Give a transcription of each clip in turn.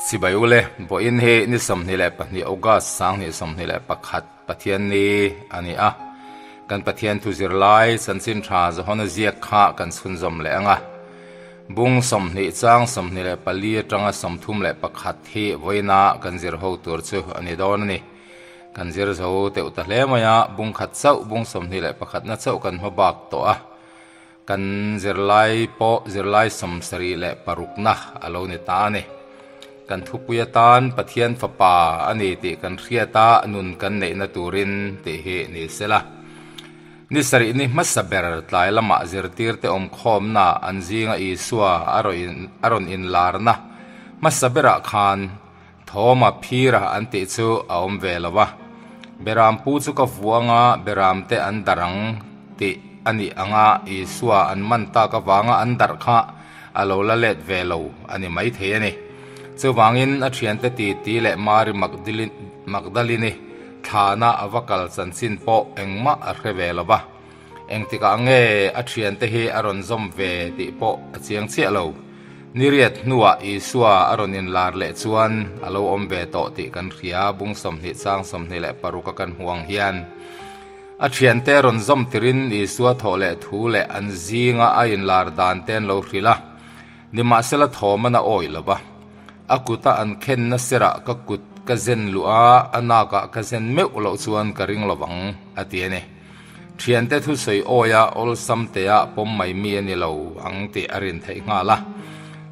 Sibai ule, vawiin hi ni 22 August 2021 Pathianni a ni a. Kan Pathian thu zirlai chanchin tha Johana ziak kha kan chhunzawm leh ang a. Bung 20 chang 24 atanga 31 hi vawiina kan zir ho tur chu a ni dawn a ni. Kan zir zo teuh ta hle mai a, bung khat chauh bung 21 na chauh kan hma bak tawh a. Kan zirlai pawh zirlai 76 na a lo ni ta a ni. Kan thupui atan Pathian fapa a ni tih kan hriat a, nun kan neihna turin tih hi ni sela. Ni sarih ni hmasa ber tlai lamah zirtirte awmkhawmna an zinga Isua a rawn inlarna hmasa berah khan Thawma phira an tih chu a awm ve lo va. Beram pu chu ka vuang a, beram te an darh ang tih a nih anga Isua an man tak avanga an darh kha a lo la let ve lo a ni maithei a ni. Chuvangin a thiante titi leh Mari Magdalini thlana a va kal chanchin pawh engmah a hre ve lo va. Engtikah nge a thiante hi a rawn zawm ve tih pawh a chiang chiah lo. Ni riat hnuah Isua a rawn inlar leh chuan a lo awm ve tawh tih kan hria, bung 20 chang 26 a kan hmuh ang hian. A thiante rawn zawm tirin Isua thawh leh thu leh an zinga a inlar dan te an lo hrilh a, nimahsela thawm an a awih lo va. A kuta an khenna serah ka kut ka zen luh a, a nakah ka zen meuh loh chuan ka ring lo vang, a ti a ni. Thiante thusawi awia awlsam tea pawm mai mi a ni lo ang tih a rin theih nghal a.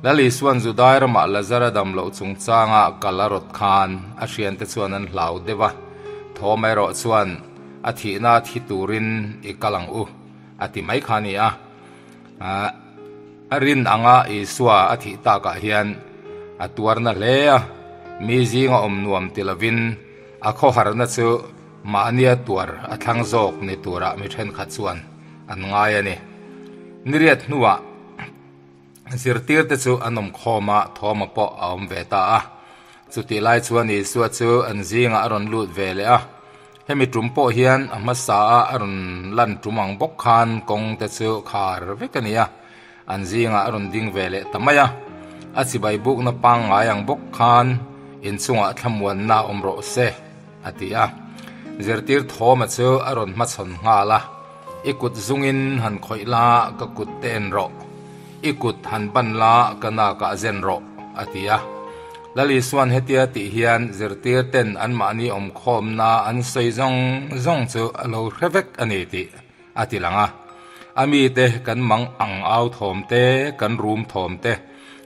Lal Isua'n Judai ramah Lazara dam loh chungchanga kal a rawt khan a thiante chuan an hlau deuh a, Thawm erawh chuan a thihna thi turin i kal ang u, a ti mai kha a ni a. A rin anga Isua a thih takah hian a tuarna hle a, mi zinga awm nuam ti lovin a khawharna chu Mahnia tuar a thlang zawk ni turah mi thenkhat chuan an ngai a ni. Ni riat hnuah zirtirte chu an awm khawm a, Thawma pawh a awm ve ta a. Chutih lai chuan Isua chu an zingah a rawn lut ve leh a. Hemi tum pawh hian a hmasa a a rawn lan tum ang bawk khan kawng te chu khar vek a ni a, an zingah a rawn ding ve leh ta mai a. A chibai bukna pangngai ang bawk khan inchungah thlamuanna awm rawh se. A ti a. Zirtir Thawma chu a rawn hmachhawn nghal a, I kut zungin han khawih la, ka kut te en rawh. I kut han ban la, ka nakah zen rawh, a ti a. Lal Isua'n hetia tih hian zirtir ten anmahni awmkhawmna an sawi zawng zawng chu a lo hre vek a ni tih a ti lang a. A mite kan mang ang au thawm te, kan rum thawm te,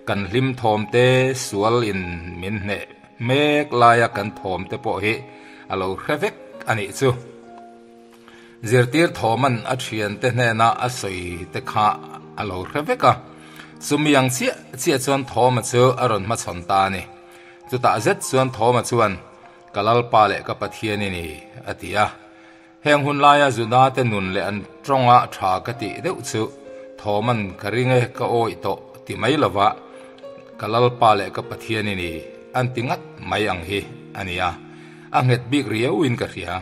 kan hlim thawm te sual in min hneh Mek laia kan thawm te pawh hi a lo hre vek a nih chu. Zirtir thawman a thiante hnena a sawi te kha a lo hre vek a. Chumi ang chiah chiah chuan Thawma chu a rawn hmachhawn ta a ni. Chutah zet chuan Thawma chuan, Ka Lalpa leh ka Pathian i ni, a ti a. Heng hun laia Juda te nun leh an tawnga tha ka tih deuh chu Thawman ka ring e ka awih tawh ti mai lova ka Lalpa leh ka Pathian i ni an ti ngat mai ang hi a ni a, a nghet bik riauin ka hria.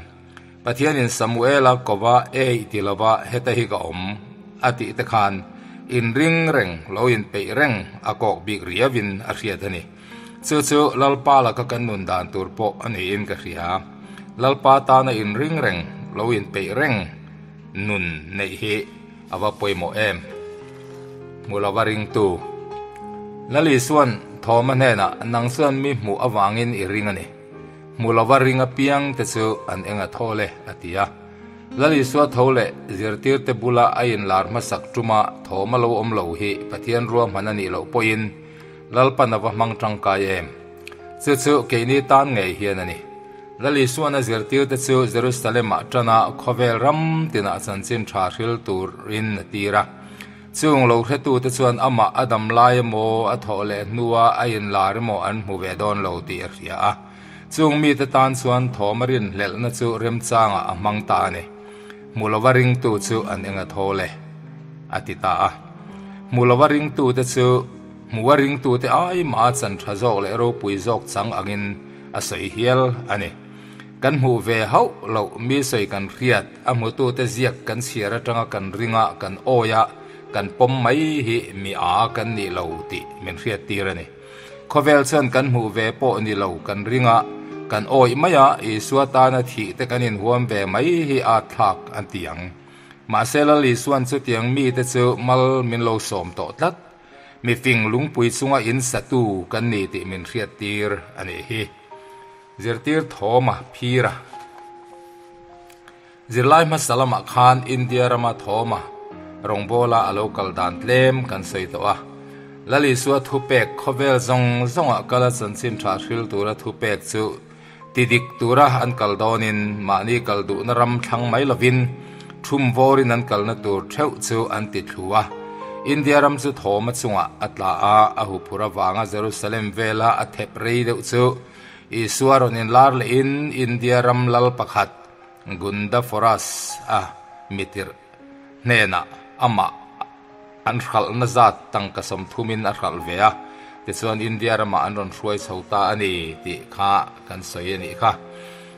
Pathianin Samuela kova ei ti lova heta hi ka awm a tih te khan inring reng lo inpeih reng a kawk bik riauin a hriat a ni. Chu chu Lalpa laka kan nun dan tur pawh a niin ka hria. Lalpa tana inring reng, lo inpeih reng nun neih hi a va pawimawh em? Hmu lova ringtu. Lal Isua'n Thawma hnenah, Nang chuan mi hmuh avangin i ring a ni. Hmu lova ring apiang te chu an eng a thawl e, a ti a. Lal Isua tho leh zirtirte bula a inlar hmasak tuma Thawma lo awm lo hi Pathian ruahman a nih loh pawhin Lalpan a va hmang tangkai em? Chu chu keini tan ngei hian a ni. Lal Isuan a zirtirte chu Jerusalem-ah tana khawvel ram tinah chanchin tha hril turin a tir a. Chung lo hretute chuan amah a dam lai emaw, a thawh leh hnua a inlar emaw an hmu ve dawn lo tih a hria a. Chung mite tan chuan thawm a rinhlelhna chu remchangah a hmang ta a ni. Hmu lova ringtu chu an eng a thawl e, a ti ta a. Hmu lova ringtute chu hmua ringtute ai mah a chan tha zawk leh ropui zawk chang angin a sawi hial a ni. Kan hmuh ve hauh loh mi sawi kan hriat, a hmutute ziak kan chhiar atanga kan ringa kan awia kan pawm mai hi mi a kan nih lo tih min hriattir a ni. Khawvel chuan kan hmuh ve pawh ni lo kan ring a, kan awih mai a, Isua tana thih te kan inhuam ve mai hi at thlak an ti ang. Mahse Lal Isuan chutiang mite chu mal min lo sawm tawh tlat. Mifing lungpui chunga in satu kan ni tih min hriat tir a nih hi. Zirtir Thawma Phira. Zirlai hmasa lamah khan India rama Thawma rawngbawla a lo kal dan tlem kan sawi tawh a. Lal Isua thupek khawvel zawng zawngah kala chanchin tha hril tura thupek chu ti dik tura an kal dawnin mahni kal duhna ram thlang mai lovin thum vawrin an kalna tur theuh chu an ti thlu a. India ram chu Thawma chungah a tla a, a huphur avanga Jerusalem vela a thep rei deuh chu Isua rawn inlar lehin India ram lal pakhat Gundaforas a mitirh hnenah amah an hralhna zat tangka sawmthumin a hralh ve a, tichuan India ramah an rawn hruai chho ta a ni tih kha kan sawi a nih kha.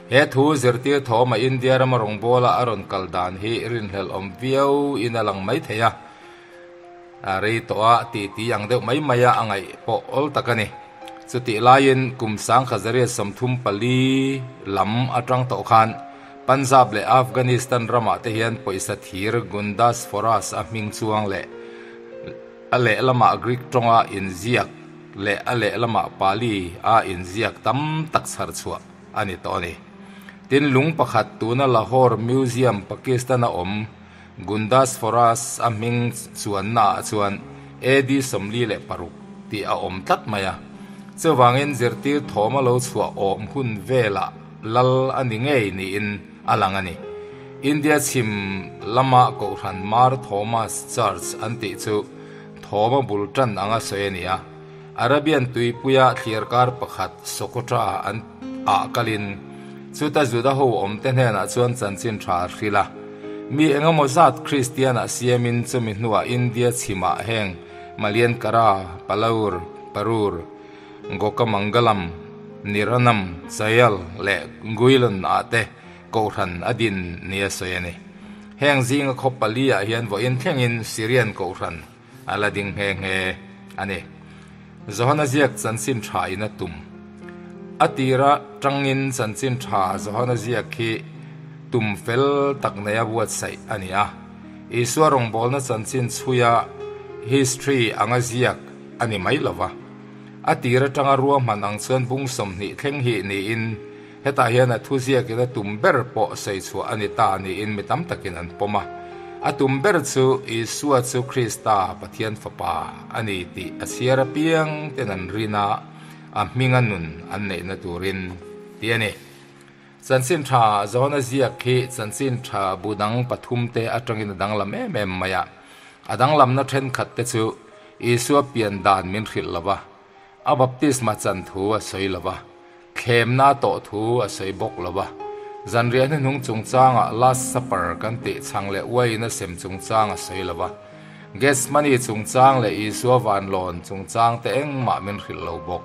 He thu zirtir thawma India rama rawngbawla a rawn kal dan hi rinhlelh awm viau in a lang mai thei a, a rei tawh a titi ang deuh mai mai a a ngaih pawh awl tak a ni. Chutih laiin kum sangkha zariat 34 lam atang tawh khan Punjab leh Afghanistan ramah te hian pawisa thir Gundasforas a hming chuang leh a lehlamah Greek tawnga inziak leh a lehlamah Pali a inziak tam tak chhar chhuah a ni tawh a ni. Tin, lung pakhat tuna Lahore Museum, Pakistan-a awm Gundasforas a hming chuannaah chuan AD 46 tih a awm tlat mai a. Chuvangin zirtir thawm a lo chhuah awm hun velah lal a ni ngei niin a lang a ni. India chhim lama Kohhran Mar Thomas Church an tih chu thawm a bul tan anga sawi a ni a. Arabian tuipuia thliarkar pakhat Socotra an ah kalin chuta Juda ho awmte hnenah chuan chanchin tha a hrilh a. Mi engemaw zat Kristian ah siamin chumi hnuah India chhimah heng Maliankara, Palaur, Parur, Gokamangalam, Niranam, Chayal leh Guilon ah te Kohhran a din nia sawi a ni. Heng zinga khaw pali ah hian vawiin thlengin Syrian Kohhran a la ding nghe nghe a ni. Johana ziak chanchin tha in a tum. A tira tangin chanchin tha Johana ziak hi tum fel tak neia buatsaih a ni a. Isua rawngbawlna chanchin chhuia history anga ziak a ni mai lova. A tir atanga ruahman ang chuan bung 20 thleng hi niin Hetah hian a thu ziakin a tum ber pawh sawi chhuah a ni ta niin mi tam takin an pawm a. A tum ber chu Isua chu Krista, Pathian Fapa a ni tih a chhiar apiang ten an rin a, a hminga nun an neihna turin tih a ni. Chanchin tha Johana ziak hi chanchin tha bu dang pathum te atangin a danglam em em mai a. A danglamna thenkhat te chu Isua pian dan min hrilh lo va, a baptisma chan thu a sawi lo va, Thlemna tawh thu a sawi bawk lo va, zanriah hnuhnung chungchangah Last Supper kan tih chhang leh uaiin a sem chungchang a sawi lo va, Gethsemane chungchang leh Isua vanlawn chungchang te engmah min hrilh lo bawk.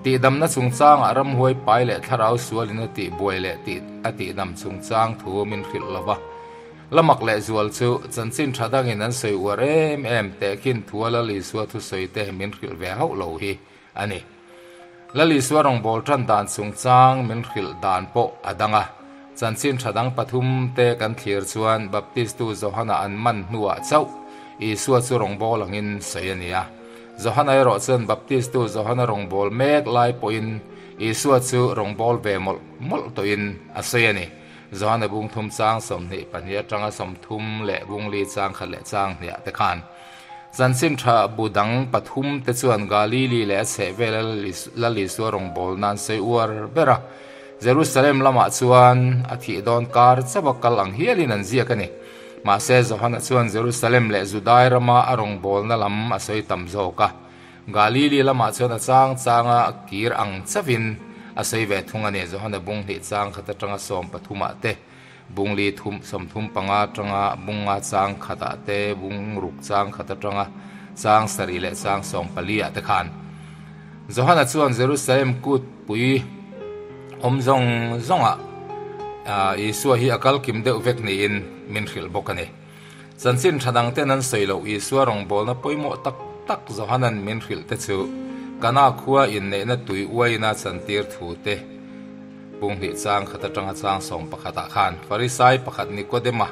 Tihdamna chungchangah ramhuai pai leh thlarau sualin a tihbuai leh tih a tihdam chungchang thu min hrilh lo va. Lamak leh zual chu chanchin tha dangin an sawi uar em em tehkhin thua Lal Isua thusawi te min hrilh ve hauh lo hi a ni. Lal Isua rawngbâwl ṭan dan chungchâng min hrilh dan pawh a dang a. Chanchin ṭha dang pathum te kan thlir chuan Baptistu Johana an man hnuah chauh Isua chu rawngbâwl angin sawi a ni a. Johana erawh chuan Baptistu Johana rawngbâwl mek lai pawhin Isua chu rawngbâwl ve mawlh mawlh tawhin a sawi a ni. Johana bung thum chang 22 aṭanga 30 leh bung li chang khat leh chang hniah te khan Chanchin tha bu dang pathum te chuan Galili leh a chhehvela Lal Isua rawngbâwl nan sawi uar ber a. Jerusalem lamah chuan a thih dawn kar chauh a kal ang hialin an ziak a ni. Mahse Johana chuan Jerusalem leh Judai rama a rawngbâwlna lam a sawi tam zawk a. Galili lamah chuan a chang changa kir ang chauhin a sawi ve thung a ni. Johana bung hnih chang khat atanga 13ah te, Bung li thum 35 atanga bung nga chang khatah te, bung ruk chang khat atanga chang sarih leh chang 14 ah te khan Johana chuan Jerusalem kut pui awm zawng zawngah Isua hi a kal kim deuh vek niin min hrilh bawk a ni. Chanchin tha dang ten an sawi loh Isua rawngbawlna pawimawh tak tak Johanan min hrilh te chu Kana khua inneihna tui uaina chantir thu te bung hnih chang khat atanga chang sawm pakhatah khan Farisai pakhat Nikodema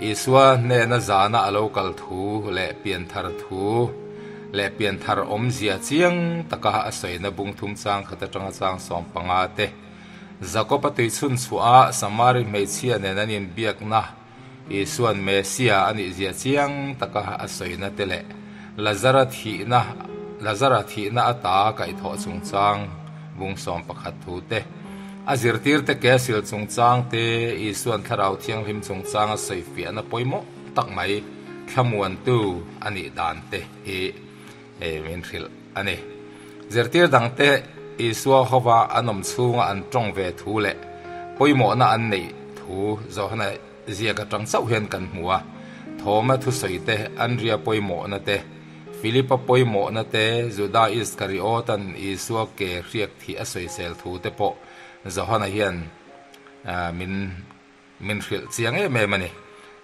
Isua hnena zana a lo kal thu leh pianthar thu leh pianthar awmzia chiang taka a sawina bung thum chang khat atanga chang 15 te Jakob-a tui chhun chhuah a Samari hmeichhia nen an inbiakna Isua'n Messia a nihzia chiang taka a sawina te leh Lazara thihna Lazara thihna ata kaihthawh chungchang bung 11 thu te, a zirtirte ke sil chungchang te, Isua'n Thlarau Thianghlim chungchang a sawifiahna pawimawh tak mai thlamuantu a nih dan te hi min hrilh a ni. Zirtir dangte Isua hova an awm chhunga an tawng ve thu leh pawimawhna an neih thu Johana ziak atang chauh hian kan hmu a. Thoma thusawi te, Andria pawimawhna te, Philipa pawimawhna te, Juda Iskariotan Isua ke hriak thih a sawisel thu te pawh Johana hian min Min hrilh chiang em em a ni.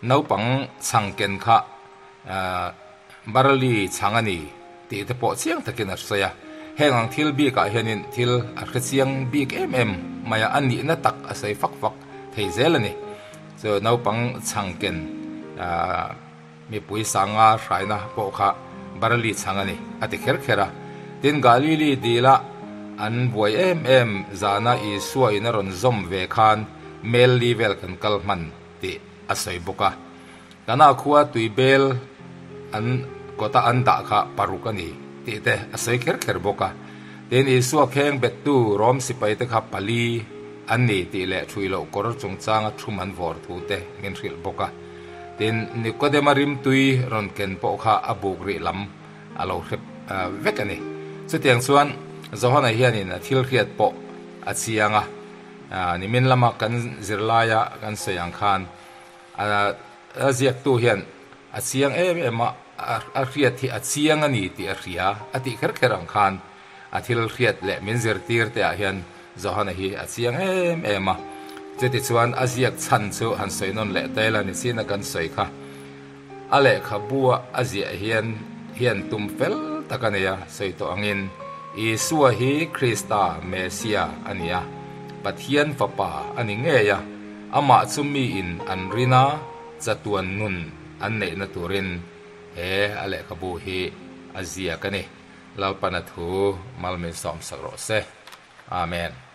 Naupang chhang ken kha barley chhang a ni tih te pawh chiang takin a sawi a. Heng ang thil bikah hianin thil a hre chiang bik em em mai a, a nihna tak a sawi fak fak thei zel a ni. Chu naupang chhang ken mipui sanga hraina pawh kha barley chhang a ni a ti kher kher a. Tin, Galili dila an buai em em zana Isua in a rawn zawm ve khan mel li vel kan kal hman tih a sawi bawk a. Kana khua tuibel an kawta an dah kha paruk a ni tih te a sawi kher kher bawk a. Tin, Isua kheng bettu Rom sipai te kha pali an ni tih leh thui loh kawr chungchanga thum an vawr thu te min hrilh bawk a. Tin, Nikodema rimtui rawn ken pawh kha a buk rih lam a lo hre vek a ni. Chutiang chuan Johana hianin a thil hriat pawh a chiang a, nimin lama kan zirlaia kan sawi ang khan a ziaktu hian a chiang em em a, a hriat hi a chiang a ni tih a hria a tih kher kher ang khan a thil hriat leh min zirtir te ah hian Johana hi a chiang em em a. Chutichuan a ziak chhan chu han sawi nawn leh ta ila nichin a kan sawi kha. A lehkhabua a ziah hian hian tum fel tak a nei a, sawi tawh angin Isua hi Krista, Messia, a ni a, Pathian Fapa a ni ngei a, amah chu miin an rin a, chatuan nun an neihna turin he a lehkhabu hi a ziak a ni. Lalpana thu mal min sawmsak rawh se. Amen.